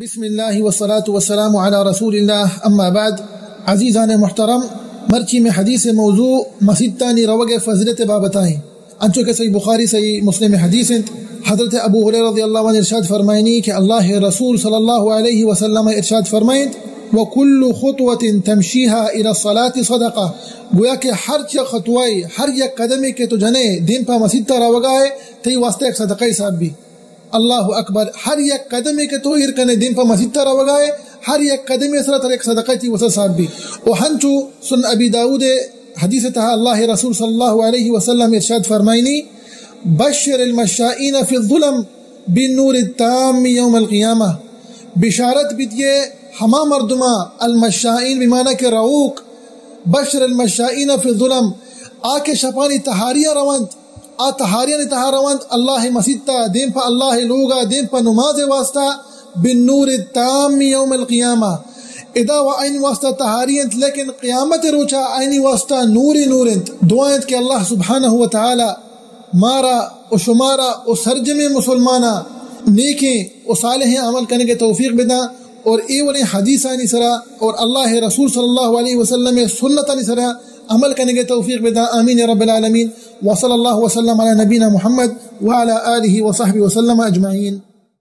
بسم اللہ والصلاة والسلام علی رسول اللہ، اما بعد۔ عزیزان محترم، مرچی میں حدیث موضوع مسیتانی روگ فضیلت بابت آئیں۔ انچو کہ صحیح بخاری، صحیح مسلم حدیث انت۔ حضرت ابو ہریرہ رضی اللہ عنہ ارشاد فرمائنی کہ اللہ رسول صلی اللہ علیہ وسلم ارشاد فرمائنت، وکل خطوة تمشیها الی الصلاة صدقہ، گویا کہ ہر چہ خطوائی، ہر یک قدمے کہ تو جنے دیم پہ مسیتا روگا ہے، تئی واسطہ ایک صدقہ حساب بی۔ اللہ اکبر۔ ہر یک قدمے کہ تو ایر کنے دیم پہ مسیتا روگا ہے، ہر یک قدمے سرا تر ایک صدقہ تی وسا صاحب بی۔ و ہنچو سن ابی داؤد حدیث تہا اللہ رسول صلی اللہ علیہ وسلم ارشاد فرمائنی، بشر المشائین فی الظلم بالنور التام یوم القیامہ۔ بشارت بدیے ہما مردماں، المشائین بمعنی کہ روک، بشر المشائین فی الظلم، آ کہ شپانی تہاریاں رونت، آ تہاریانی تہا رونت اللہ مسیتا، دیم پہ اللہ لوگا، دیم پہ نماز واسطہ، بالنور التام یوم القیامہ۔ ادا و آئین واسطہ تہاری انت، لیکن قیامت روچا آئینی واسطہ نور نور انت۔ دعا انت کہ اللہ سبحانہ و تعالی مارا و شمارا و سرجمیں مسلمانا نیکیں و صالحیں عمل کنگے توفیق بداں اور اے وڑیں حدیثانی سرا اور اللہ رسول صلی اللہ علیہ وسلم سنتانی سرا عمل کنگے توفیق بداں۔ آمین یا رب العالمین۔ وصلی اللہ وسلم علی نبینا محمد وعلی آلہ وصحبہ وسلم اجمعین۔